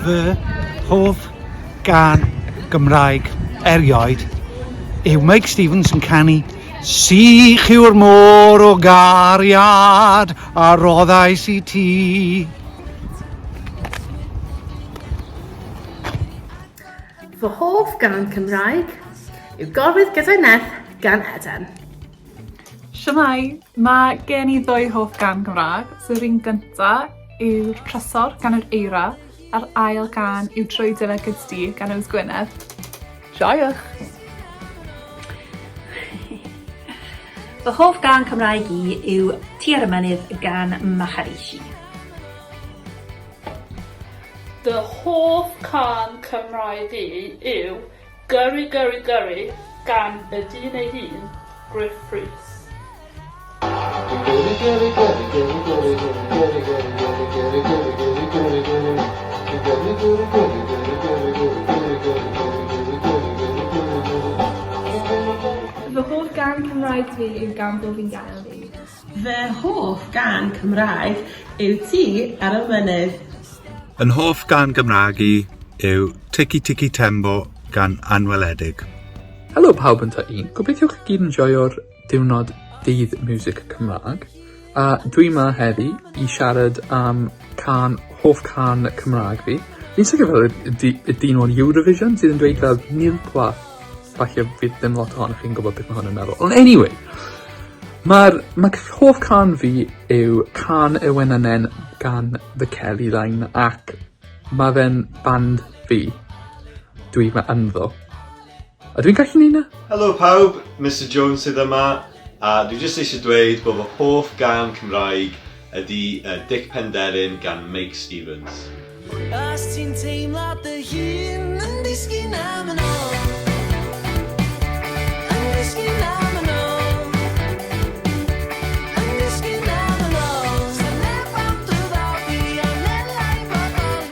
Fy hoff gân Gymraeg erioed yw Meic Stevens yn canu Sych yw'r môr o gariad a roddais i ti. Fy hoff gân Cymraeg yw Gorwydd Gyda'i Nerth gan Eden. Shwmae! Mae gen i ddwy hoff gân Gymraeg, so yr un gynta yw Trysor gan yr Eira, a'r ail gân yw Trwy Dy Lygad Di gan Yws Gwynedd. Joiwch! Fy hoff gân Cymraeg i yw Ti ar y Mynydd gan Maharishi. Fy hoff cân Cymraeg i yw Gyrru Gyrru Gyrru gan y dyn ei hun, Gruff Rhys. Dwi'n gyrru gyrru gyrru gyrru gyrru gyrru gyrru gyrru gyrru gyrru gyrru gyrru gyrru Dwi'n gyrru gyrru gyrru gyrru gyrru gyrru gyrru gyrru gyrru gyrru gyrru gyrru gyrru gyrru Dwi'n gyrru gyrru Fy hoff gân Cymraeg fi yw Gan Bo Fi'n Gael Fi. Fy hoff gân Cymraeg yw Ti ar y Mynydd. Yn hoff gân Gymraeg i yw Tiki Tiki Tembo gan Anweledig. Helo pawb yn tŷ i, gobeithio chi gyd yn joio'r diwrnod Dydd Miwsig Cymraeg. A dwi 'ma heddi i siarad am cân, hoff cân Cymraeg fi. Fi'n sicr fel y dy- y dyn o'r Eurovision sydd yn dweud fel Nilpla. Falle fydd ddim lot ohonoch chi'n gwybod beth ma' hwn yn meddwl. Ond anyway, ma'r ma' c- hoff cân fi yw Cân y Wenynen gan The Kelly Line ac ma' fe'n band fi. Dwi 'ma ynddo. Ydw i'n gallu neud 'na? Helo pawb, Mister Jones sydd yma, a dwi jyst eisiau dweud bod fy hoff gân Cymraeg ydy yy Dic Penderyn gan Meic Stevens. Os ti'n teimlo dy hun.